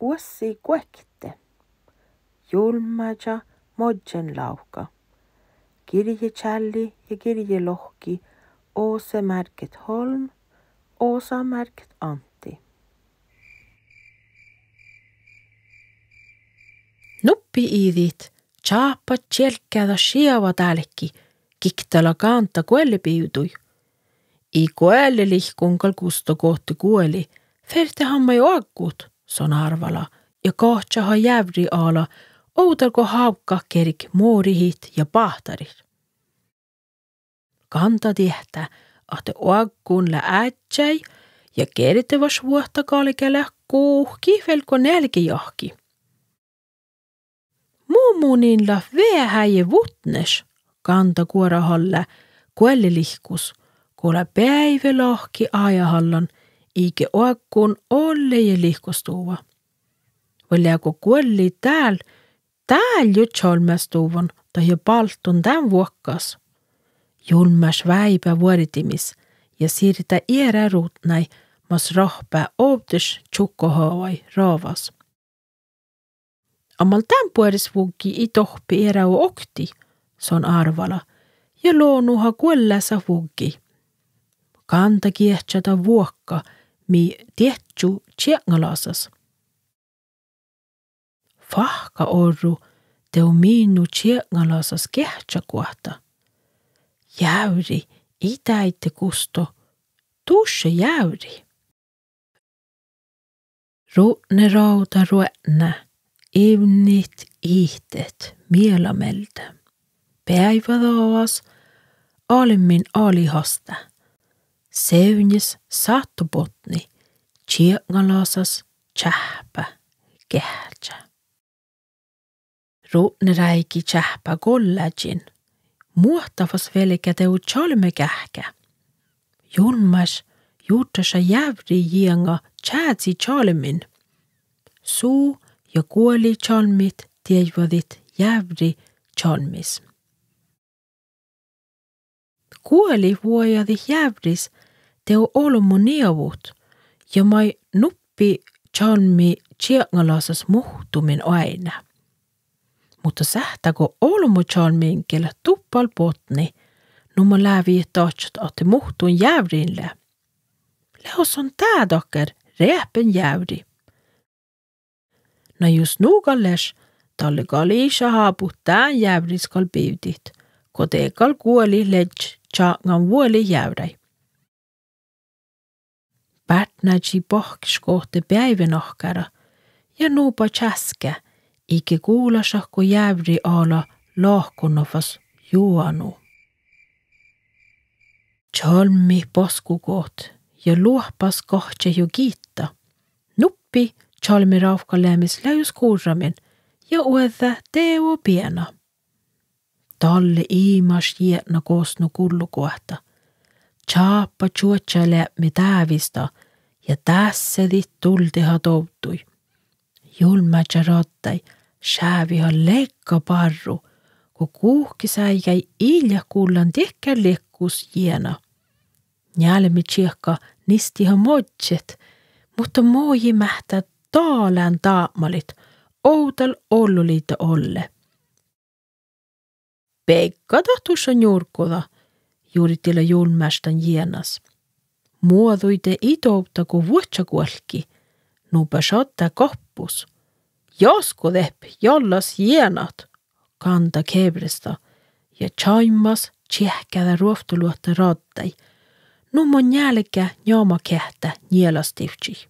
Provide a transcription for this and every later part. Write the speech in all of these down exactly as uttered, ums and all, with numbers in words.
Oassi guokte. Julmmáža moddjenlávka. Girječálli ja girjelohkki Åse Márget Holm, Åsa Márget Antti. Nuppi iđit čáhppat čielggáda šieva dálki, giktala Gánda guollebivdui. Ii guollelihkun gal gusto gohte guoli, fertehan maid oaggut, son árvala ja gahčaha jávrri ala, ovdal go hávggat gerge morihit ja báhtarit. Gánda diehtá ahte oaggun lea áddjái ja gerdevašvuohta galgá leat guhkki vel go nealgejahki. Mu munin leat veahá vutneš, Gánda guorahalá guollelihkus, go lea beaive lahki ájahallan, iige oaggun ollejit lihkostuvva. Vai leago guolli dál, dál juo čalmmástuvvon dahje bálddon dán vuokkas? Julmmáš váibá vuordimis ja sirdá eará rudnái, mas rahpá ovdeš čukkohavai ravas. Amal dán buoresvuggii ii dohppe eará oktii, son árvala ja lonuha guollása vuggii. Gánda giehčá dan vuokka mii diečču čiekŋalasas. Fáhkka orru dego minnu čiekŋalasas geahččaguohta. Jávri, ii dáidde gusto, dušše jávri. Rudneravda ruotná, ivnnit ihtet miela mielde. Beaivvadavas almmin alihastá. Sevdnjes sáttobotni, čiekŋalasas čáhppá geahččá. Rudneráigi čáhppá gollážin, muohta fas velgá dego čalmmegeahkká. Julmmáš jurddaša jávri jieŋa čázi čalmmiin. Su ja guoli čalmmit dieđđadit jávri čalmmis. Guoli vuojadit jávris dego olbmo nievut ja maid nuppi čalmmi čiekŋalasas muhtumin oaidná. Muhto sáhttá go olbmo čalmmiin ge leat duppel botni, nu mo lávejit dadjat ahte muhtun jávrin lea? Leago son dá dakkár reahpen jávri? Na jus nu gal leš, dalle gal iša hábut dán jávris gal bivdit, go de gal guolit ledjet čáŋŋan vuolit jávrái. Bártnážii bahkešgohte beaivenahkára ja nuba čáská, iige gulašat go jávri ala lahkona fas juonu. Čalmmit baskugohtet ja luohpas gahččat juo gitta. Nuppi čalmmerávkaleamis lea jus gurramin ja oađđá dego beana. Dalle imaš jietna gosno gullogoahtta. Čáppa čuožžaleapmi dávista ja dássedit duldeha dovddui. Julmmáža raddái šáviha leigga bárru, go guhkes áigái ii leat gullan diekkár liekkut jiena. Njálmmečiehka nistiha možžet, muhto moji máhttá dalán dápmalit, ovdal olloliidda olle. Beigga dat dušše njurgoda, jurdila julmmáš dan jienas. Muođuide ii dovdda go vuodjaguolkki, nuba šaddá gappus. Jaskkodeap jallas jienat, Gánda kevrestá ja čaimmas čiehkáda ruovttoluotta raddái, nu mo njálgá njamakeahttá njelastivččii.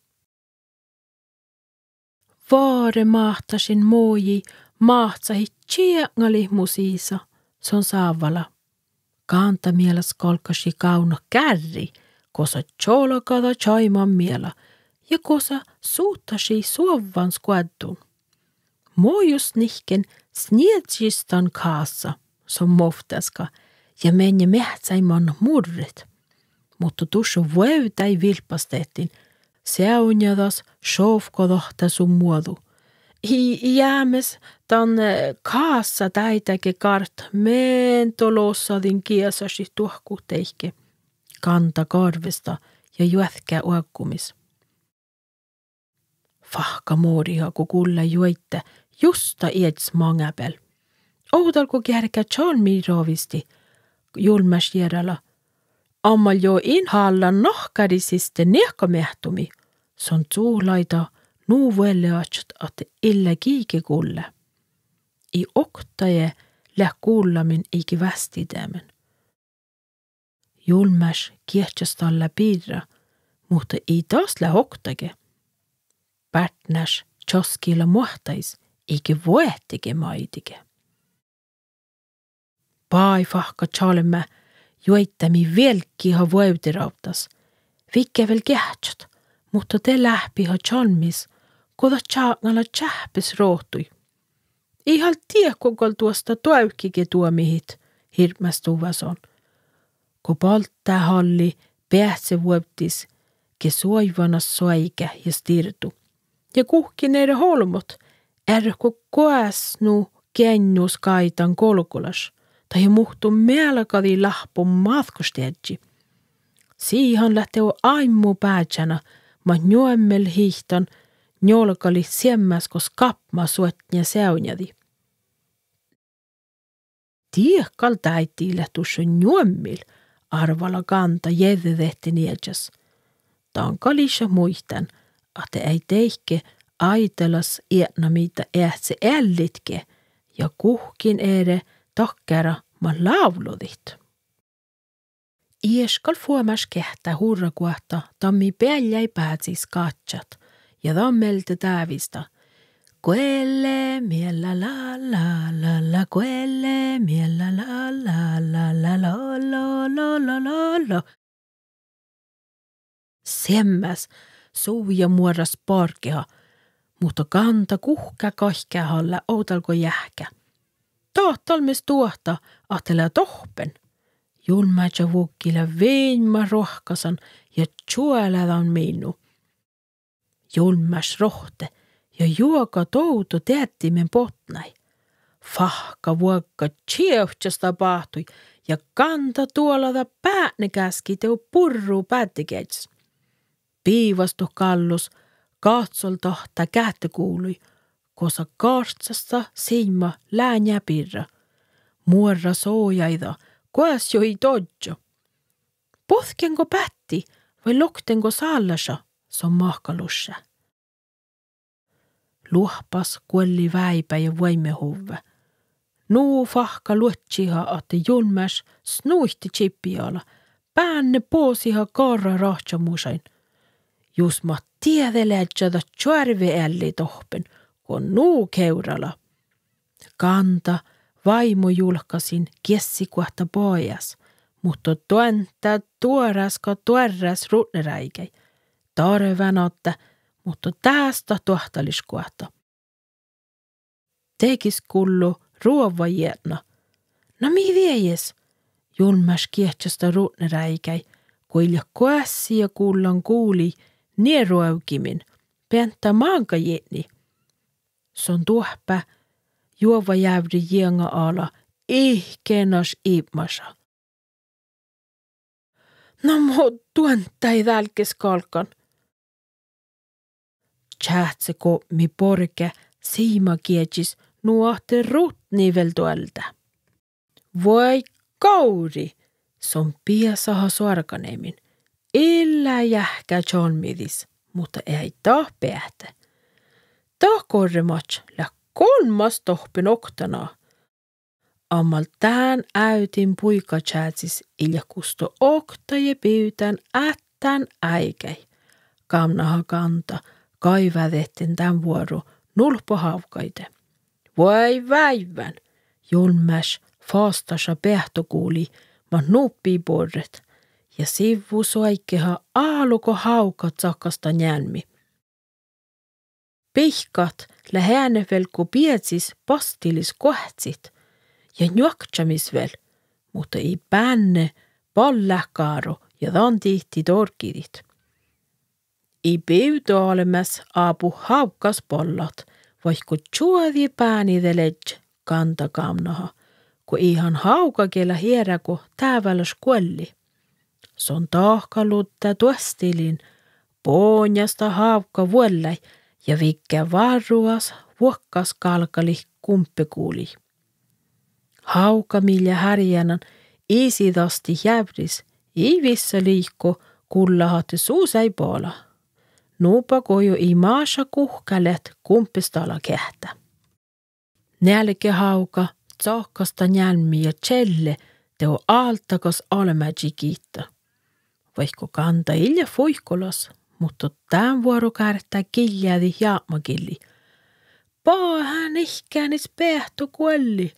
Vare máhtášin moji máhcahit čiekŋalit mu sisa, son sávvala. Gánda mielas galggašii gávdnat gárrii, gosa čolgada čaiman miela ja gosa suhttašii suovvan skoaddun. Mo jus nihkken sniežistan kássa, son movttáska, ja mennje meahccái mannat murret. Muhto dušše vuovdái vilppastettiin, seavdnjadas šovkkodahtá su muođu. Ii, ii jámes dan, eh, kássa dáidá ge gárttat meantolossadin giesašit duohkut deike, Gánda garvestá ja juotkká oaggumis. Fáhkka moriha go gullá juoidá justa iežas maŋábeal. Ovdal go geargá čalmmiid rovisti, Julmmáš jearrala. Ammal jo in hállán nahkáriid siste niehkameahttumi. Son cuhlaida nu vuollejaččat ahte ii leat giige gullá. Ii oktage leat gullamin iige vástideamen. Julmmáš geahčastalá birra, muhto ii das leat oktage. Bártnáš časkila muohttažis iige vuohttage maidege. Báifáhkka čalmmá juoidá mii vielggiha vuovdirávddas. Viggá vel geahččat, muhto de láhppiha čalmmis go dat čákŋala čáhppes rohtui. Ii hál dieđe go gal duostá doavkege duomihit, hirbmaduvvá son. Go balddá halli beahcevuovddis ge suoivvanas soaigá ja stirdu. Ja guhkkin eret olbmot, earret go goas nu geainnus gáidan golgolaš, dahje muhtun mealgadii láhpon mátkkošteaddji. Sihan leat dego áimmu bážána, mat njuommel hihtan njolgalit seammás go skábma suotnja seavdnjadii. Dieđe gal dáiddi leat dušše njuommil, árvala Gánda jeđđedehten iežas. Dan gal ii šat muittán, ahte eai deike áidalas eatnamiidda eahce eallit ge, ja guhkkin eret dakkára mat lávlodit. Ieš gal fuomášeahtá hurraguohta dan mii bealljái bázis gádjat, ja dan mielde dávista: Guolle miella la la la la, guolle miella la la la la, la la la la la la. Seammás suvjá muorras bargeha, muhto Gánda guhká gaikkáhalle ovdal go jáhkká. Dat dal mes duohta ahte lea dohppen. Julmmáža vuggi lea viimmat roahkkasan ja čuolá dan minnu. Julmmáš rohte ja juoga dovdo deaddimin botnái. Fáhkka vuogga čievččastaa báhtui ja Gánda duolada bátnegáskii dego burru báddegeažžas. Biivastot gállus gahcol dahtá gáddeguvlui, gosa gárccasta siimma láňá birra. Muorra sojaida, goas jo ii dožžo. Bođđengo báttii vai loktengo sállaša? Son mahkaluššá. Loahpas guolli váibá ja vuoimehuvvá. Nu fáhkka luodjiha ahte Julmmáš snuite čippi ala, bánne bosiha garra rahčamušain. Jus mat dieđe leažža dat čoarveealli dohppen go nu kevrala. Gánda váimojulkkasin geassiguohta bajás, muhto doantá duoráska doarrás rudneráigái. Darván addá, muhto dás dat doahtališguohta. Degis gullo ruovvajeatna. Na mii dieđes? Julmmáš geahčastaa rudneráigái, go ii leat goassege gullan gulii nie ruovgimin, beantá máŋgajitnii. Son doahppá juovvajávri jeaŋa ala ihkenaš ibmaša. Na mo doanttái dál ges galggan. Čáhcegopmi borgá siimagiežis nu ahte rudni vel doalde. Vuoi gávrri, son beasaha soarganemin. Ille jáhkkát čalmmiidis, muhto eai dat beahte. Dat gorremaččat leat golmmas dohppen okta ná. Ammal dán ávdin buigačásis ii leat gusto oktage bivdán áddán áigái. Gávdnaha Gánda gaivádehtten dán vuoru nulppo hávgaide. Vuoi váivván! Julmmáš fastaša beahtogulii mat nuppi borret ja sivvu soaigeha álo go hávgat cakkastaa njálmmi. Bihkat leat eanet vel go beasis bastilis goahccit ja njuokčamis vel, muhto ii bánne ballát gáru ja dan dihtii dorgidit. Ii bivdoalmmás ábu hávggas ballat, vaikko čuođi bánide ledje, Gánda gávdnaha, go ii han hávgage leat eará go dábálaš guolli. Son dahkaluddá duosttilin, bonjastaa hávgga vuollái Ja viggá várrugas vuokkas gálggalit gumpegulii. Hávga mii lea hárjánan isidastiid jávrris ii vissa liiko gullat ahte sus eai bola. Nuba gojo ii maša guhká leat gumpestalakeahttá. Nealgehávga cahkkasta njálmmi ja čelle dego álggagas almmážii gitta. Vaikko gánda ii leat fuikolas, muhto dán vuoro gártá gilljádit jápmagillii. Boađán iikkár beahtoguolli!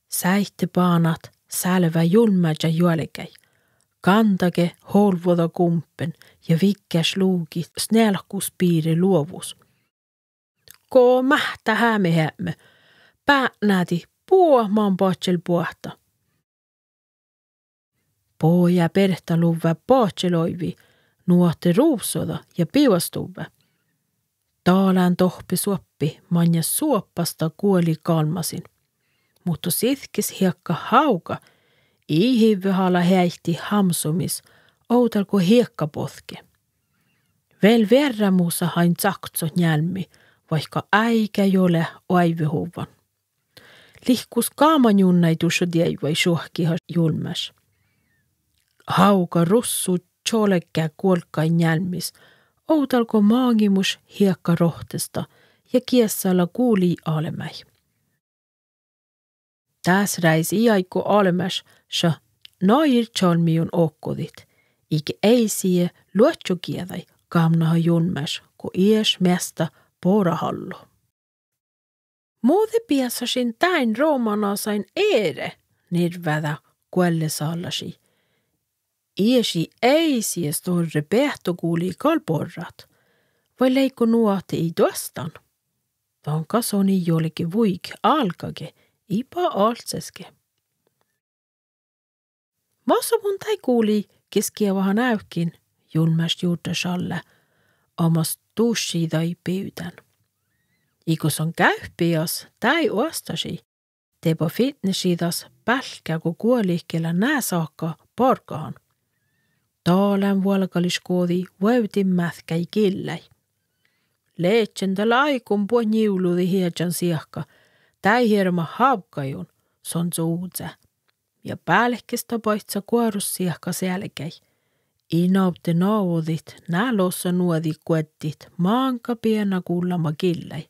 Sáittebanat sálvá julmmáža juolgái. Gándage holvvoda gumpen ja viggá slugi snealkkuspire luovus. Go máhttá hámeheapme, bátnádit buot man badjel boahtá. Bojá berttaluvvá badjeloivvi, nu ahte ruvssoda ja bivastuvvá. Dalán dohppe suoppi maŋŋá suopasta guoli galmmasiin. Muhto sitkes hiekkat hávga ii hivve hala heaiti hámsumis ovdal go hiekkabođii. Vel vearrámusa ain cákcot njálmmi, vaikko áigá juo lea oaivehuvvan. Lihkus gámanjunnái dušše dieđuid, šuohkiha julmmáš. Hávga russui čolgá guolggain njálmmis, ovdal go maŋimuš hiekkarohtesta ja geassala gulii almmái. Dás rájes ii áiggu almmáš šat nair čalmmiiguin okkodit, iige eisege luožžu gieđaid gávnnaha julmmáš go ieš measta borahallo. Mo de beassašin dáin romanasain eret, nirvvá dá guollesallašii. Ieš ii eisege stuorra beahtogulii gal borrat. Vai leiggo nu ahte ii duostan? Dan gal son ii juolge vuige álgage, ii ba alcceske. Massá mun dáid gulii ges geavahan ávkin? Julmmáš jurddašallá, amas duššiidaid bivdán. Iigo son gávppi das dáid oasttašii, de ba fitnešii das bálkká go guolit geat ná sáhka bargahan. Dalán vuolgališgođii vuovdinmátkái gillái. Ledjen dal áiggun buot njivludit iežan siehka, dáid hierbmat hávggaiguin, son cuhcá. Ja bálkesta baicca guorus siehka sealgái. Ii navdde nagodit ná lossa nuođi guoddit máŋga beana gullama gillái.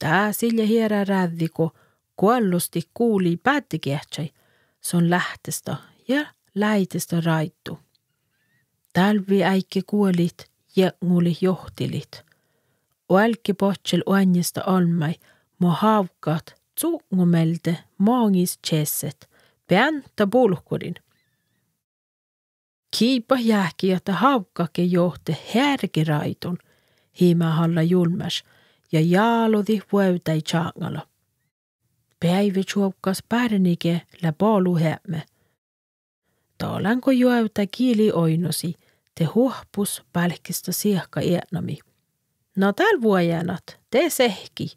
Dás ii leat eará ráđđi go guollostit gulii báddegeahčai, son láhtesta ja láidesta ráiddu. Dálvvi áigge guolit jiekŋulit johtilit. Oalgge badjel oaŋŋesta almmái mo hávggat cugŋo mielde maŋis česet, beantta bulkuriin. Gii bat jáhkit ahte hávggat ge johte heargeráidun, himahallá julmmáš ja jálođii vuovdái čáŋala. Beaivečuovggas bárnige lea baluheapme. Dalán go juovdá gili oainnasii, de hoahpus bálkesta siehka eatnamii. Na dál vuojánat, de sehkii,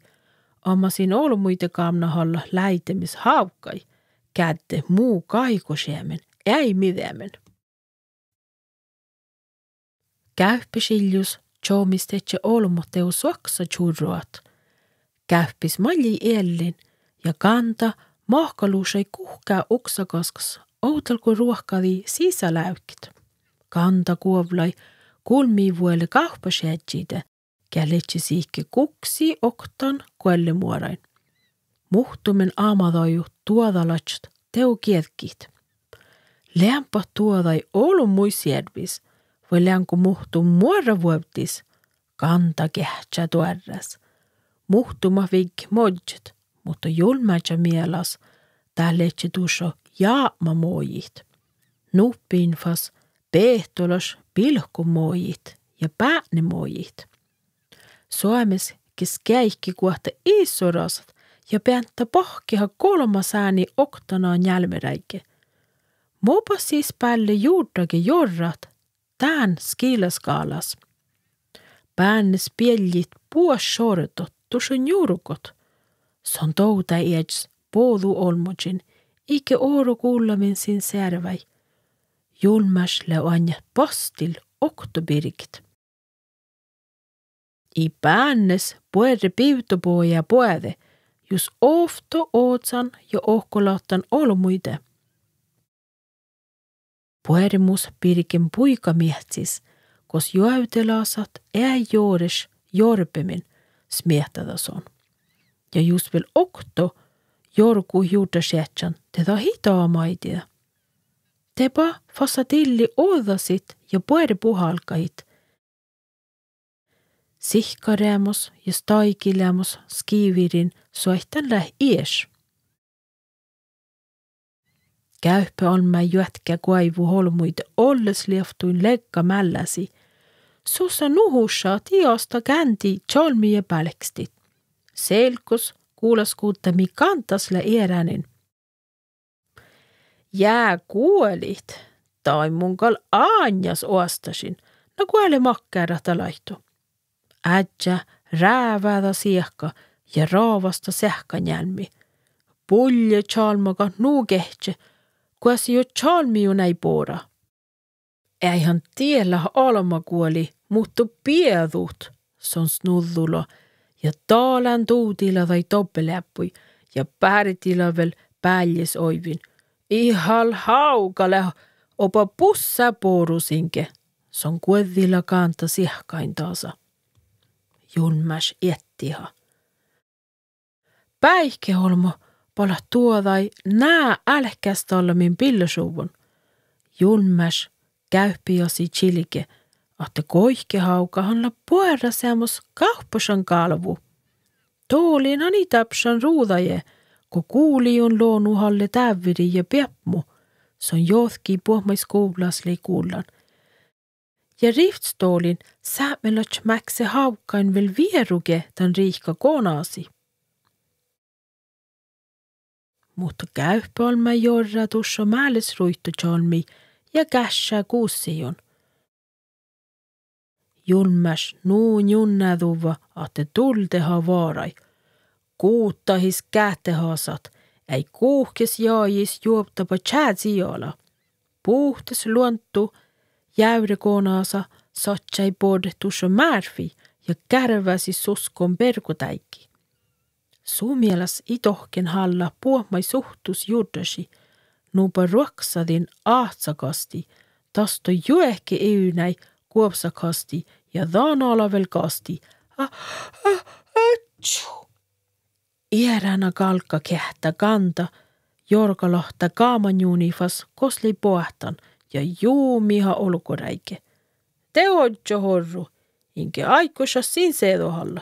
amma sin olbmuide gávnnahallat láidemis hávggaid, gáddet mu gáigošeamen, eai miđeamen. Gávppešiljus čohmmis dego olbmot dego suoksa čurrogat. Gávppis maŋŋil eallin ja gánda mahkalušai guhká uksagaskkas ovdal go ruohkadii sisa lávket. Gánda guovllai gulmmi vuole gávppašeaddjide, geat ledje sihke guksi oktan guollemuorain. Muhtumin ámadajut duođalaččat dego geađggit. Lean bat duođai olbmuid searvvis, vai lean go muhtun muorravuovddis? Gánda geahččá doarrás. Muhtumat vigget moddjet, muhto julmmáža mielas dát ledje dušše jápmamojit. Nuppiin fas behtolaš bilkommojit ja bátnemojit. Soames ge skeaikkeguohta issorasat ja beantta bahkeha golbma sáni oktana njálmmeráigge. Mo bat sis bálle jurdaga jorrat dán skilaskálas. Bánne spiellit buot šorddot dušše njurgot. Son dovdá iežas bođii olmmožiin, iige oro gullamin sin searvái. Julmmáš lea oaŋŋet bastil oktobirget. Ii bánnes buorre bivdobojá boađe jus ovtta ohcan ja ohkolattan olbmuide. Buoremus birgen buigameahcis, gos joavdelasat eai joreš jorbemin, smiehttada son. Ja jus vel okto jorgu jurddašeaddjan, de dat ii maidida. De ba fasa dilli ođđasit ja buorrebuhalgahit. Sihkkareamos ja staigileamos skivirin soaittán leat ieš. Gávpealmmái juotká goaivvu olbmuide olleslievttuin leggameallásiid. Susa nuhusat ii asta gánddi čalmmiide bálkestit. Selgos gulaskudda mii gándas lea earánin. Ja guolit, dain mun gal áinnas oastašin, na guole makkárat dat láittu. Áddjá rávada siehka ja ravasta seahkanjealmmi. Bulje čalmmagat nu gehčče, goassege čalmmi juo eai bora. Eai han diet leat almmaguoli, muhto bieđut, son snuđđula ja dalán duvdila daid dobbeleabbui ja bárdila vel báljesoaivviin. Ii hál hávga leat oba bussá borus inge, son guođđila gánda siehkain dasa. Julmmáš eattiha. Báikeolbmo balat duođai ná álkástallamii billašuvvon. Julmmáš gávpejasii čilge ahte goikehávgahan lea buorraseamos gávppašan gálvu. Dolin han ii dárbbašan ruđaide, go guliin lonu halle dávviri ja biepmu, son jođkki buotmaiskuvllas lei gullan. Ja rivttes dolin sápmelaččat mákse hávggain vel vieruge dan riikka gonasi. Muhto gávpealmmái jorrá dušše málesruitačalmmii ja gáššá gussiiguin. Julmmáš nu njunnáduvva ahte duldeha varai. Guttahis gáhtehasat, eai guhkes jagis juovdaba čázi ala. Buhtes luonddu jávrregonasa sadjái borret dušše márfii ja gárvásii suskon bergodáigi. Su mielas ii dohkken hallat buot maid suhttus jurddašii. Nuba ruoksadin áhcagasti, dasto juohke ivnái guovssagasti ja dan ala vel gasti. A, a, atču! Earána galggakeahttá gánda jorgalahttá gámanjuni fas gos lei boahtán ja jumiha olgoráige. De ožžot orru, inge áiggošat sin seađohalla,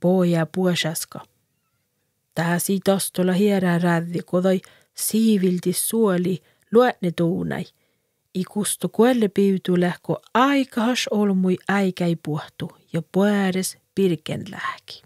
bojá buošáska. Dás ii dasto leat eará ráđđi go daid sivildis suoli luoatneduvnái. Ii gusto guolle bivdu leat go áigahaš olbmui áigái buohtu ja boares birgen láhki.